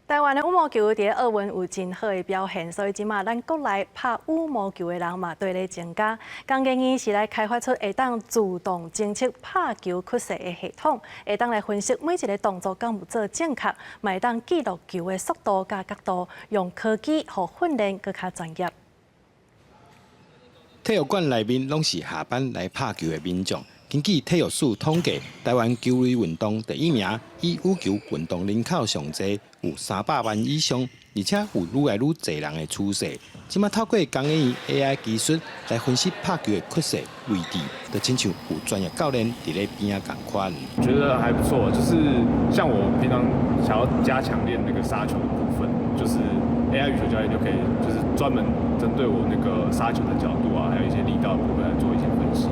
台灣的羽毛球佇奧運有真好的表現，所以這馬咱國內拍羽毛球的人嘛綴咧增加。工研院是來開發出會當自動偵測拍球曲線的系統，會當來分析每一个動作敢有做正確，嘛會當記錄球的速度佮角度，用科技予訓練閣較專業。體育館內面攏是下班來拍球的民眾。根據體育署統計，台灣球類運動第一名，以羽球運動人口上濟，有300萬以上，而且有愈來愈濟人的趨勢。這馬透過工研院 AI 技術來分析拍球的曲線位置，就親像有專業教練佇咧邊仔仝款。覺得還不錯，就是像我平常想要加強練那個殺球的部分，就是 AI 羽球教練就可以，就是專門針對我那個殺球的角度啊，還有一些力道的部分來做一些分析。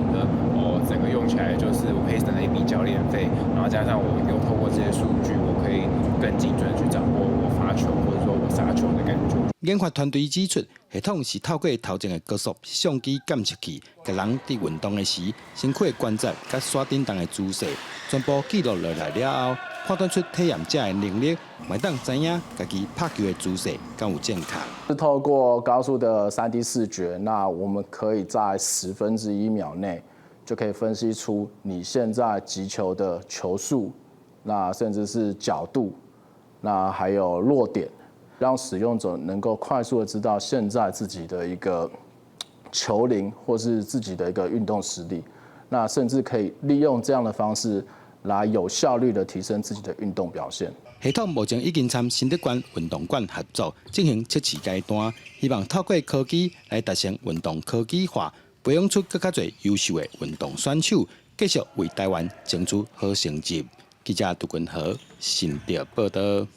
哦，整個用起來就是我可以省了一筆教練費，然後加上我又透過這些數據，我可以更精準去掌握我發球或者說我殺球的感覺。研發團隊指出，系統是透過頭前的高速相機監測器，共人佇運動的時，身軀的關節佮徙振動的姿勢，全部記錄落來了後，判斷出體驗者的能力，會當知影家己拍球的姿勢敢有正確。是透過高速的3D 視覺，那我們可以在1/10秒內就可以分析出你現在擊球的球速，那甚至是角度，那還有落點，讓使用者能夠快速的知道現在自己的一個球齡或是自己的一個運動實力，那甚至可以利用這樣的方式來有效率的提升自己的運動表現。系統目前已經參新竹縣運動館合作進行測試階段，希望透過科技來達成運動科技化，培養出閣較濟優秀的運動選手，繼續為台灣爭取好成績。記者杜君和新竹報導。